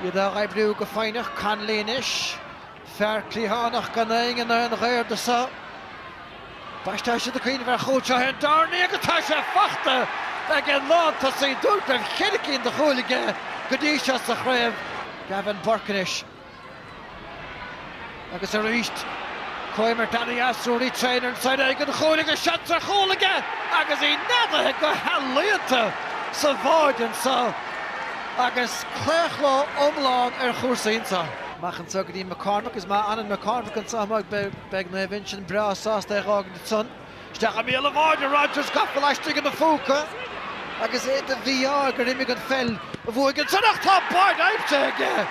Iad á oibriú go foighneach, Connolly anois, fear cliathánach gan éinne in aon ghair do so. Tá siad ag cuimhneamh ar chúl seo Shane Doherty agus tá sé fachta ag an lántosaí dúirt go raibh cheithre cinn de chúil aige go dtí seo sa chraobh. Gavin Burke anois. Agus arís, comhimirt ana-dheas, Ruairí Traynor ansan ag an chúl agus seans ar chúl aige agus í neadaithe go healaíonta sa bháide anso agus claochló iomlán ar chúrsaí anso. Amach anso go dtí McCormack, is má fhanann McCormack anso amuigh beidh Naomh Uinseann breá sásta é a dh'fhágaint ansan. Isteach i mbéal an bháide, Rogers gafa laistigh ina phúca agus é de mhí-ádh gur imigh an pheil uaidh ansan ach tá báide aimsithe aige!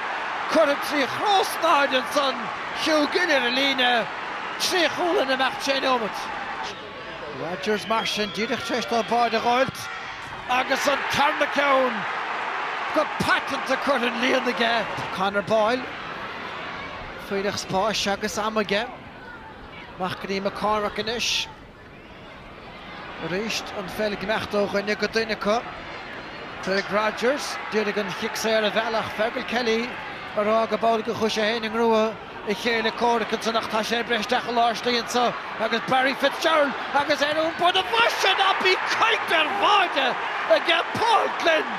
Curtha trí chrosnáid ansan, Hugh Gill ar an líne, trí chúl in imeacht sé neomat. Rogers mar sin díreach tar éis dó báide a dh'fháilt agus an tarna ceann go paiteanta curtha in líon aige. Conor Boyle, fuílleach spáis agus ama aige. Amach go dtí McCormack anois. Arís an pheil ag imeacht ó dhuine go duine acu. Craig Rogers, d'iarraidh an chic saor a mhealladh ach Fergal Kelly a rá go b'amhlaidh gur chuaigh sé féin i ngrua a chéile comhraic ansan ach tá sé ag breith isteach i lár slí anso agus Barry Fitzgerald agus ar iompar na bhaise ná bí caint ar bháide aige Paul Glynn!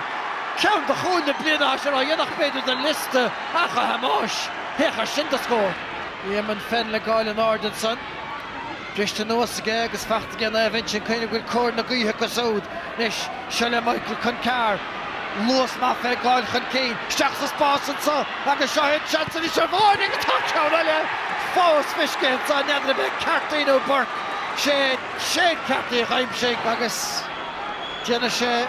Ceann de chúil na bliana tá sé ródhéanach b'fhéidir don liosta ach a Thomáis, féach ar sin do scór! Eamon Fennell ag gabháil in airde ansan. Briste anuas aige agus fachta aige Naomh Uinseann. Cuimhnigh go bhfuil cóir na gaoithe acu siúd anois. Seo le Michael Concar. Luas maith fé ag gabháil chun cinn. Isteach sa spás anso agus seo é an seans anois ar bháide agus tá ceann eile fós feiscithe anso. N'fheadar ab é Carthy nó Burke. Sé Shane Carthy a d'aimsigh agus déanfaidh sé.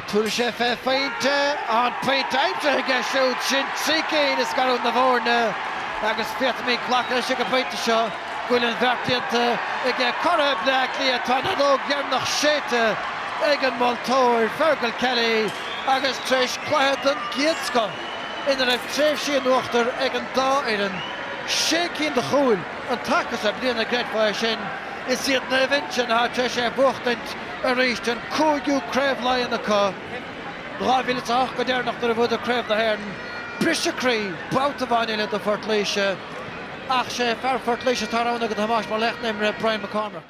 Tabharfaidh sé fé phointe, an pointe aimsithe aige siúd, sin trí cinn i scarúint na bhfoirne agus féadfaimid glacadh leis ag an bpointe seo go bhfuil an bheart déanta aige curaidh Bleá Cliath. Tá an fheadóg dheireanach séidte ag an moltóir, Fergal Kelly, agus tar éis cluiche den gcéad scoth ina raibh tréimhsí in uachtar ag an dá fhoireann, sé cinn de chúil an taca seo bliana, an gcreidfeá é sin? Is iad Naomh Uinseann atá tar éis é a bhuachtaint arís, an cúigiú Craobh Laighean acu, 2008 go deireanach nuair a bhuadar Craobh na hÉireann. Briseadh croí babhta amháin eile do Phort Laoise ach sé fear Phort Laoise atá roghnaithe agat a Thomáis mar laoch na himeartha, Brian McCormack.